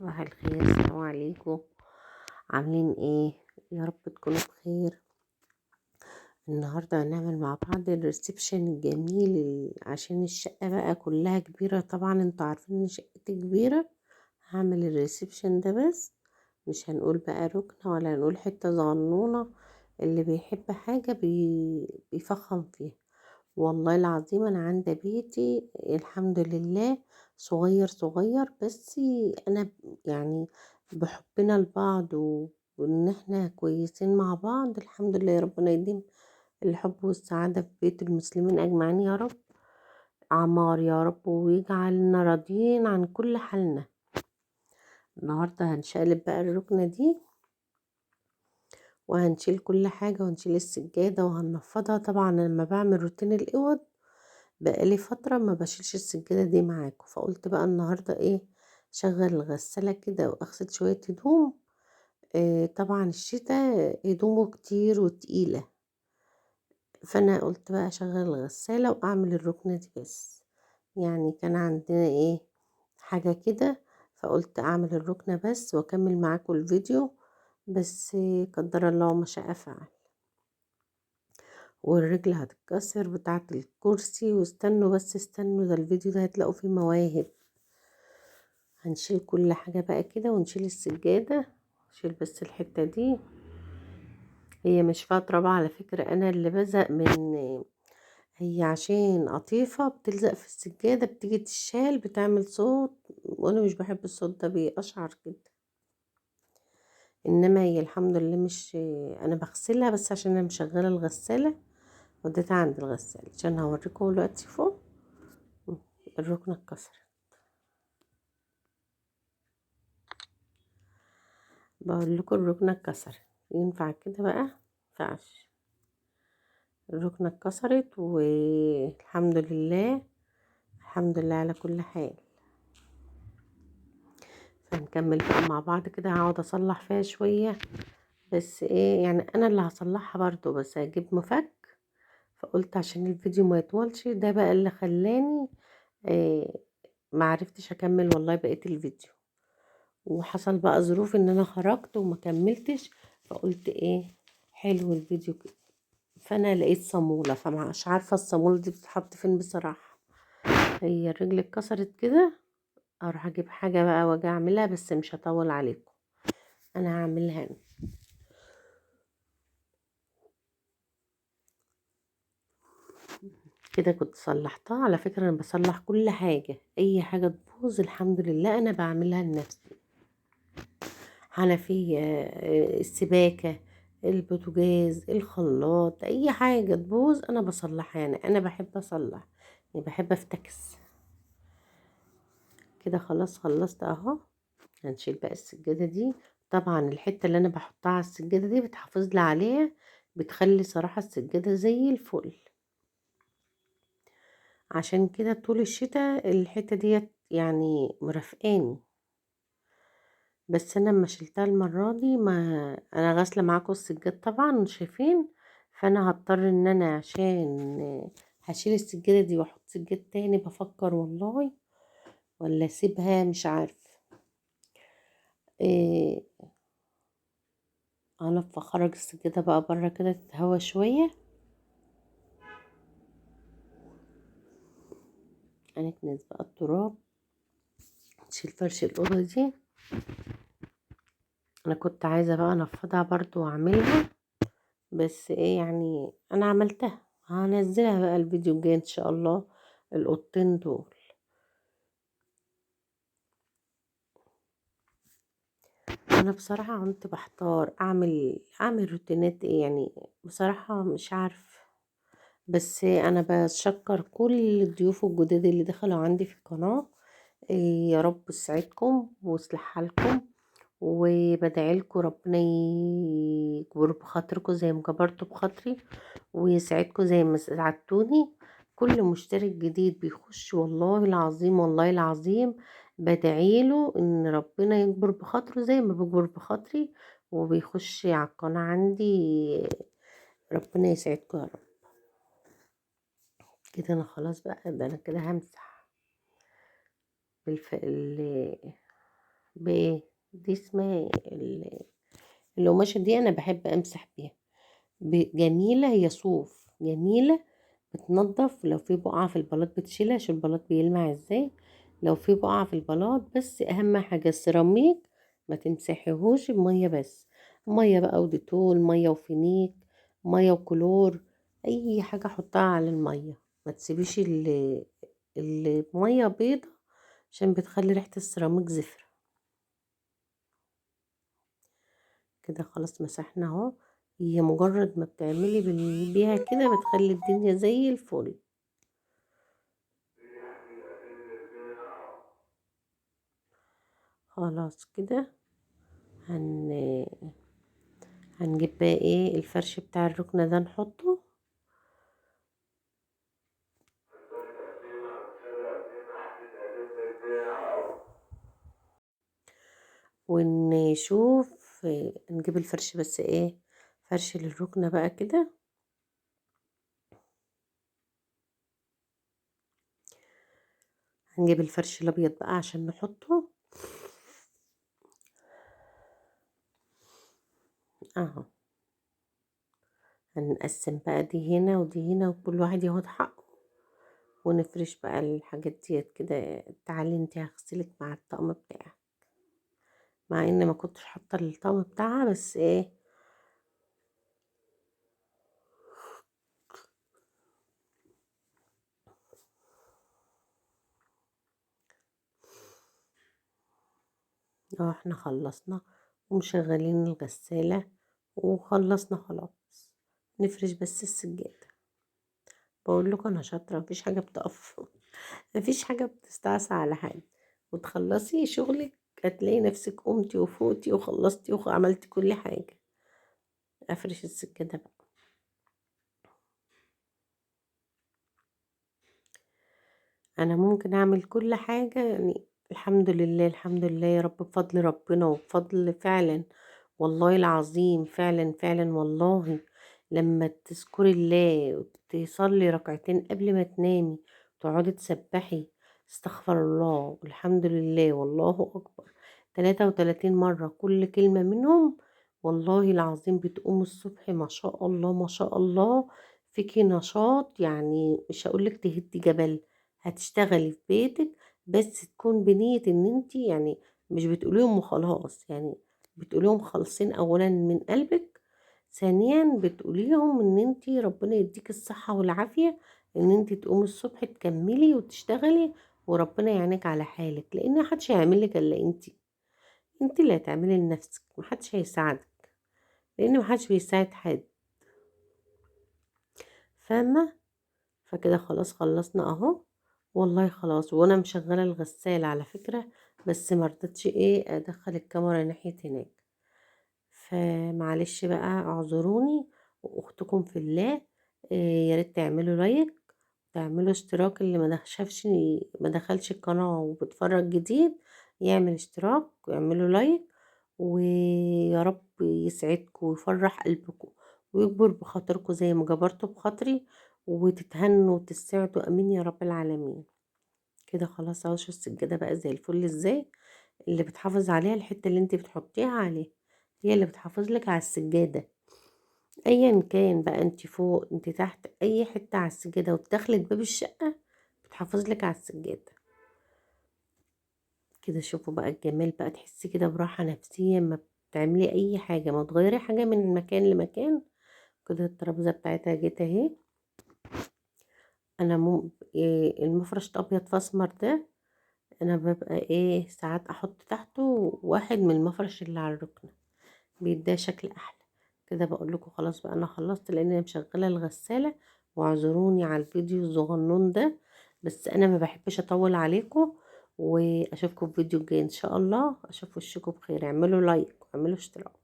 صباح الخير، السلام عليكم. عاملين ايه؟ يا رب تكونوا بخير. النهارده هنعمل مع بعض ال reception الجميل عشان الشقة بقى كلها كبيرة. طبعا انتوا عارفين ان شقتي كبيرة. هعمل ال reception ده بس مش هنقول بقى ركنه ولا هنقول حتة صغنونه. اللي بيحب حاجة بيفخم فيها. والله العظيم انا عند بيتي الحمد لله صغير صغير، بس انا يعني بحبنا لبعض وان احنا كويسين مع بعض الحمد لله. يا ربنا يديم الحب والسعادة في بيت المسلمين اجمعين يا رب، عمار يا رب، ويجعلنا راضيين عن كل حالنا. النهارده هنشقلب بقى الركنة دي وهنشيل كل حاجة وهنشيل السجادة وهننفضها. طبعا لما بعمل روتين الاوض بقالي فترة ما بشيلش السجادة دي معاكم، فقلت بقى النهاردة ايه، شغل الغسالة كده واغسل شوية هدوم. طبعا الشتاء هدومه كتير وتقيلة، فانا قلت بقى اشغل الغسالة واعمل الركنة دي بس. يعني كان عندنا ايه حاجة كده، فقلت اعمل الركنة بس واكمل معاكم الفيديو، بس قدر الله ما شاء فعل. والرجل هتتكسر بتاعة الكرسي، واستنوا بس استنوا، ده الفيديو ده هتلاقوا فيه مواهب. هنشيل كل حاجة بقى كده ونشيل السجادة، نشيل بس الحتة دي، هي مش فيها تراب على فكرة، انا اللي بزهق من هي عشان قطيفة بتلزق في السجادة، بتيجي تشال بتعمل صوت، وانا مش بحب الصوت ده، بيقشعر كده. انما هي الحمد لله مش انا بغسلها، بس عشان انا مشغله الغسالة وديتها عند الغسالة عشان هوريكم دلوقتي فوق الركنه اتكسرت. بقول لكم الركنه اتكسرت، ينفع كده بقى؟ مينفعش. الركنه اتكسرت والحمد لله، الحمد لله على كل حال. فنكمل بقى مع بعض كده. هقعد اصلح فيها شوية بس ايه يعني انا اللي هصلحها برضو، بس هجيب مفك. فقلت عشان الفيديو ما يطولش، ده بقى اللي خلاني إيه ما عرفتش اكمل والله بقية الفيديو، وحصل بقى ظروف ان انا خرجت وما كملتش، فقلت ايه حلو الفيديو كده. فانا لقيت صامولة، فمش عارفة الصامولة دي بتتحط فين بصراحة. هي الرجل اتكسرت كده، اروح اجيب حاجة بقى واجي اعملها، بس مش هطول عليكم، انا هعملها انا. كده كنت صلحتها على فكرة. انا بصلح كل حاجة، اي حاجة تبوظ الحمد لله انا بعملها لنفسي. حنفية، السباكة، البوتاجاز، الخلاط، اي حاجة تبوظ انا بصلحها. يعني انا بحب اصلح، يعني بحب افتكس كده. خلاص خلصت اهو. هنشيل بقى السجادة دي. طبعا الحتة اللي انا بحطها على السجادة دي بتحافظ لي عليها، بتخلي صراحة السجادة زي الفل. عشان كده طول الشتاء الحتة ديت يعني مرافقاني. بس انا لما شلتها المرة دي، ما انا غاسلة معاكم السجاد طبعا شايفين، فانا هضطر ان انا عشان هشيل السجادة دي واحط سجاد تاني. بفكر والله ولا اسيبها مش عارف إيه. انا بخرج السجادة بقى بره كده تتهوى شوية. هنكنس بقى التراب، نشيل فرش الأوضة دي. انا كنت عايزة بقى انفضها برضو واعملها، بس ايه يعني انا عملتها، هنزلها بقى الفيديو الجاي ان شاء الله. الأوضتين دول انا بصراحة كنت بحتار اعمل روتينات ايه يعني، بصراحة مش عارف. بس انا بشكر كل الضيوف الجداد اللي دخلوا عندي في القناة، يا رب يسعدكم ويصلح حالكم، وبدعي لكم ربنا يكبر بخاطركم زي ما كبرتوا بخاطري، ويسعدكم زي ما سعدتوني. كل مشترك جديد بيخش والله العظيم والله العظيم بدعيله ان ربنا يكبر بخاطره زي ما بيكبر بخاطري، وبيخش على القناة عندي. ربنا يسعدكم يا رب. كده انا خلاص بقى، ده انا كده همسح بايه دي اسمها القماشة دي، انا بحب امسح بيها، جميلة، هي صوف جميلة، بتنضف. لو في بقعة في البلاط بتشيلها، عشان البلاط بيلمع ازاي لو في بقعة في البلاط. بس اهم حاجة السيراميك ما تمسحيهوش بمية بس، مية بقى وديتول، مية وفينيك، مية وكلور، اي حاجة حطها على المية، ما تسيبيش المية بيضة عشان بتخلي ريحة السيراميك زفرة كده. خلاص مسحنا اهو. هي مجرد ما بتعملي بيها كده بتخلي الدنيا زي الفل. خلاص كده هنجيب بقى ايه الفرش بتاع الركنة ده نحطه. ونشوف نجيب الفرش، بس ايه فرش للركنة بقى كده. هنجيب الفرش الابيض بقى عشان نحطه اهو. هنقسم بقى دي هنا ودي هنا، وكل واحد ياخد حقه، ونفرش بقى الحاجات ديت كده. تعالي انتي هغسلك مع الطقم بتاعك، مع ان ما كنتش حاطه الطقم بتاعها، بس ايه اهو احنا خلصنا ومشغلين الغسالة وخلصنا خلاص. نفرش بس السجادة. بقول لكم انا شاطرة، مفيش حاجة بتقف، مفيش حاجة بتستعصى على حاجة. وتخلصي شغلك هتلاقي نفسك قمتي وفوتي وخلصتي وعملتي كل حاجة. افرش السجادة بقى. انا ممكن اعمل كل حاجة يعني، الحمد لله، الحمد لله يا رب، بفضل ربنا وبفضل فعلا والله العظيم، فعلا فعلا والله لما تذكري الله وتصلي ركعتين قبل ما تنامي، تقعدي تسبحي استغفر الله والحمد لله والله أكبر 33 مرة، كل كلمة منهم والله العظيم بتقوم الصبح ما شاء الله ما شاء الله فيكي نشاط. يعني مش هقولك تهدي جبل، هتشتغلي في بيتك بس تكون بنية ان انتي يعني مش بتقوليهم وخلاص، يعني بتقوليهم خالصين اولا من قلبك، ثانيا بتقوليهم ان انتي ربنا يديك الصحة والعافية ان انتي تقومي الصبح تكملي وتشتغلي وربنا يعينك على حالك، لان محدش هيعمل لك الا انتي، انتي اللي هتعملي لنفسك، محدش هيساعدك لان محدش بيساعد حد، فاهمة؟ فكده خلاص خلصنا اهو والله خلاص. وانا مشغلة الغسالة على فكرة، بس ما رضيتش ايه ادخل الكاميرا ناحية هناك، فمعلش بقى اعذروني واختكم في الله. يا ريت تعملوا لايك، تعملوا اشتراك، اللي ما دخلش القناة وبتفرج جديد يعمل اشتراك ويعملوا لايك، ويا رب يسعدكم ويفرح قلبكم ويكبر بخاطركم زي ما جبرتوا بخاطري، وتتهنوا وتسعدوا، امين يا رب العالمين. كده خلاص اهو، شوفوا السجادة بقى زي الفل ازاي، اللي بتحافظ عليها الحتة اللي انت بتحطيها عليها هي اللي بتحافظ لك على السجادة، ايا كان بقى انت فوق انت تحت اي حتة على السجادة، وبتدخلت باب الشقة بتحافظ لك على السجادة كده. شوفوا بقى الجمال بقى، تحسي كده براحة نفسية ما بتعملي اي حاجة، ما تغيري حاجة من مكان لمكان كده. الترابيزة بتاعتها جت اهي. انا المفرش الابيض فاسمر ده انا ببقى ساعات احط تحته واحد من المفرش اللي على الركنه، بيديها شكل احلى كده. بقول لكم خلاص بقى انا خلصت، لان انا مشغله الغساله، واعذروني على الفيديو الصغنون ده، بس انا ما بحبش اطول عليكم. واشوفكم في فيديو جاي ان شاء الله، اشوف وشكم بخير. اعملوا لايك واعملوا اشتراك.